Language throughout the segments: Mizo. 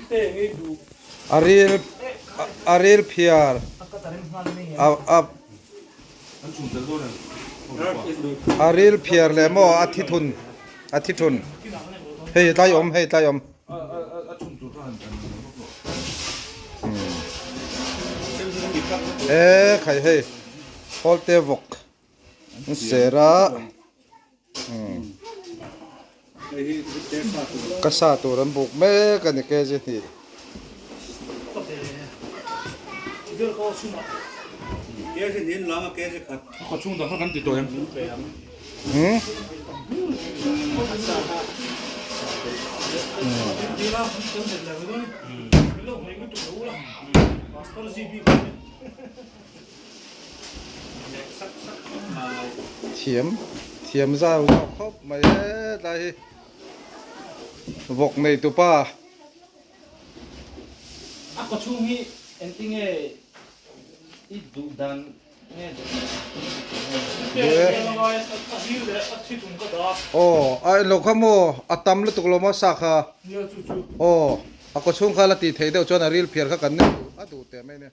A ril a ril phiar a a a ril phiar leh maw a thi thun a thi thun hei tlai awm hei tlai awm. E khai hei hawlte vawk an ser a ka sa tur an buk mek a ni kg hnih. Thiam thiam zau zau khawp mai hetlai hi vawk nei tupa. A kawchhung hi engtinge i duh dan nge duh Aw a enlo kha maw a tam lutuk lo maw sa kha aw a kawchhung kha la tih theih deuh chuan a ril phiar kha kan nei a duh teh mai nia.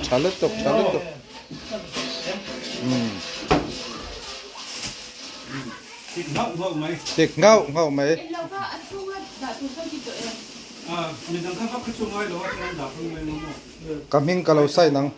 Tha lutuk tha lutuk. Tik nghauh nghauh mai. Ka hming ka lo sign ang.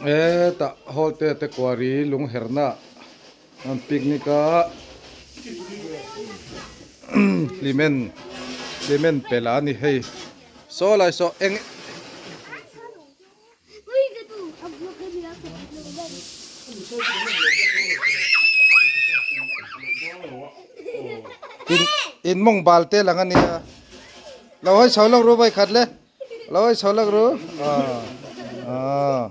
Hetah hawlte te kuari lungherna an picnic a hlimen hlimen pelh a ni hei saw lai saw eng. In in mawng bal te lang a nia lo hawi chho lawk ru vawikhat le lo hawi chho lawk ru ah ah.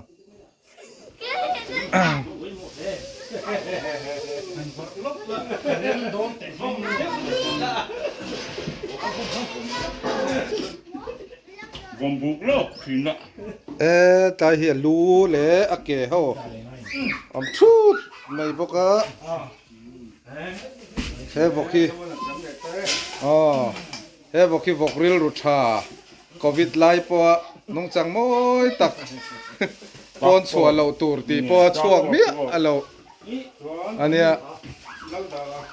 E tlai hi a lu leh a ke ho awm thut mai bawk a he vawk hi aw he vawk hi vawk rilru tha covid lai pawha nungchang mawi tak pawn chhuah loh tur tih pawha chhuak miah a lo ania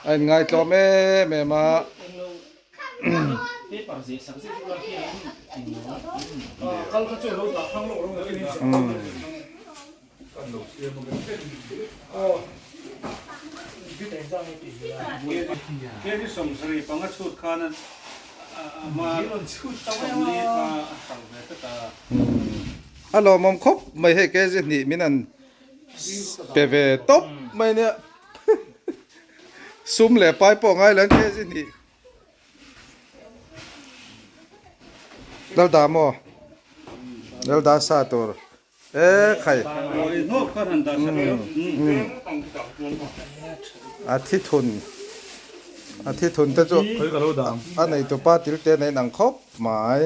a inngaihtlawm em em a. A lawmawm khawp mai hei kg hnih min an pe ve tawp mai nia sum leh pai pawh ngai lo an kg hnih. Lalda maw? Lalda sa tur e khai. A thi thun a thi thun te chu a nei tupa til te nei nang khawp mai.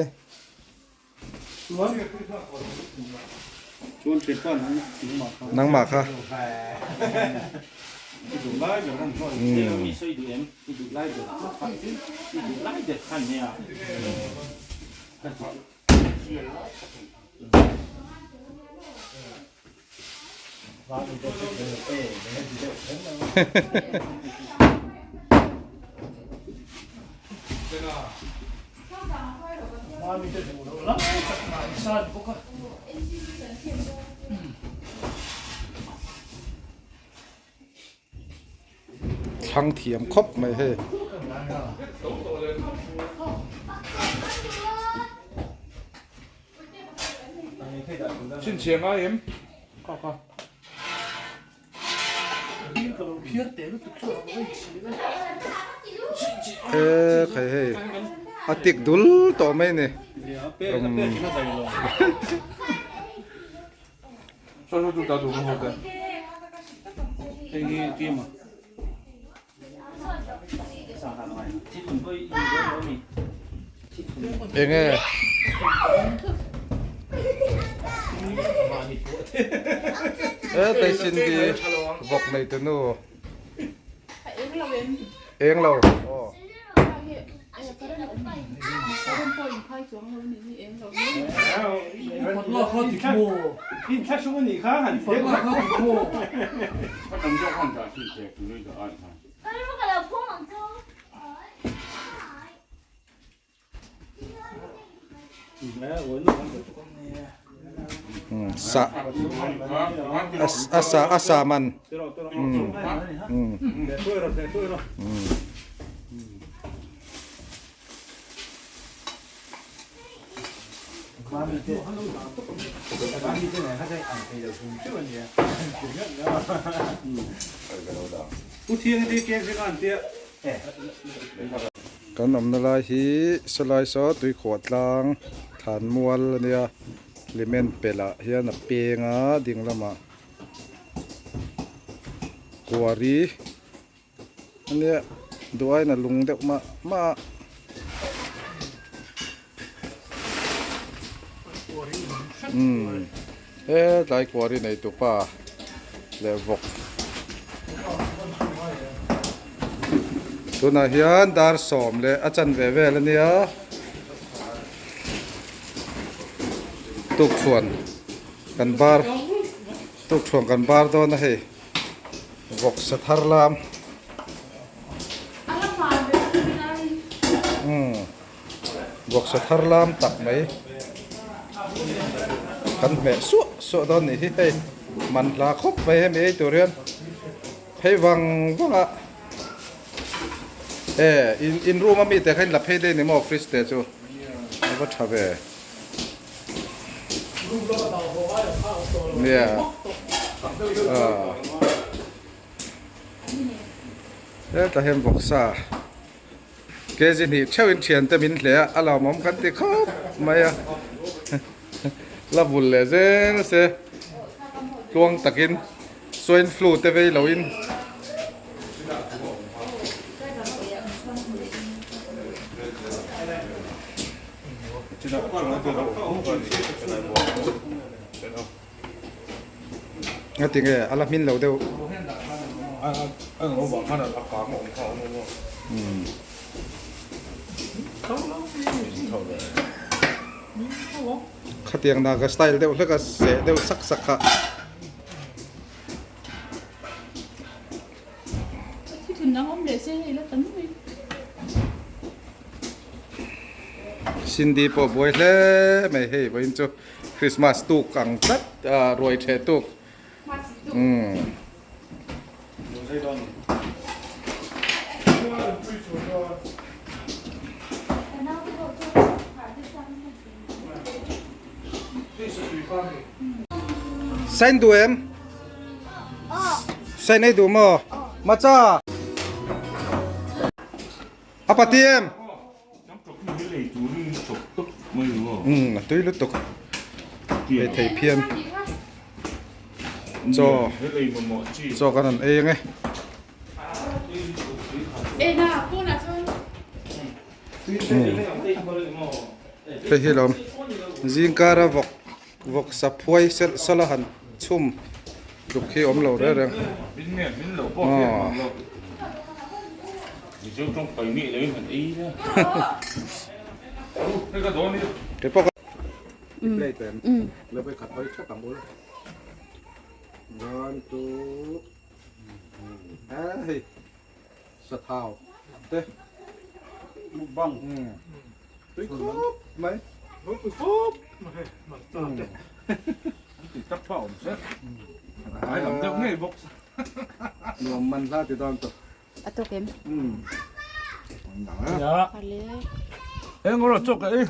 Nangmah kha. Thlang thiam khawp mai hei. E khai hei a tik dul tawh mai ni. Enge e tei sin di vawk nei tu nu eng lo aw Sa a sa a sa man Kan awmna lai hi sawlai saw tuikhuah tlang thlan mual a nia hlimen pelh ah hian a peng a ding lamah kuari ania duh aiin a lung deuh mah mah a. Umm hetlai kuari nei tupa leh vawk tunah hian dar sawm leh a chanve vel ania tukchhuan kan bar tukchhuan kan bar dawn a hei. Vawksa thar lam. Umm vawksa thar lam tak mai kan hmeh suah suah dawn nih hi hei man hla khawp mai hemi ei tur hian phei vang vang a e in in room a mi te kha in la phei daih ni maw fridge te chu a va tha ve. Nia hetah hian vawksa kg hnih theuhin thiante min hle a a lawmawm kan ti khawp mai a la bul leh zel se tluang takin swine flu te vei loin. Nga ti nge a la hmin lo deuh. Khatiang naga style deuh hlek a seh deuh sak sak kha. Cindy pawh buai hle mai hei vawiin chu Christmas tuk ang tlat a ruai theh tuk umm. Sain duh em? Sain ei duh maw? Macha! A pati em? Umm a tui lutuk. Ei thei phian. Chaw chaw kan rawn ei ang e. Hei hi lawm zingkara vawk vawk sa phuai selh sawlh a han chhum tluk hi awm lo reng reng aw. Sathau te mukbang tui khawp mai tui khawp tui tak pawh awm se ai lam deuh ngei bawk nuam man hla ti dawn tawh. A tawk em? Ya. Eng rawh chawk e.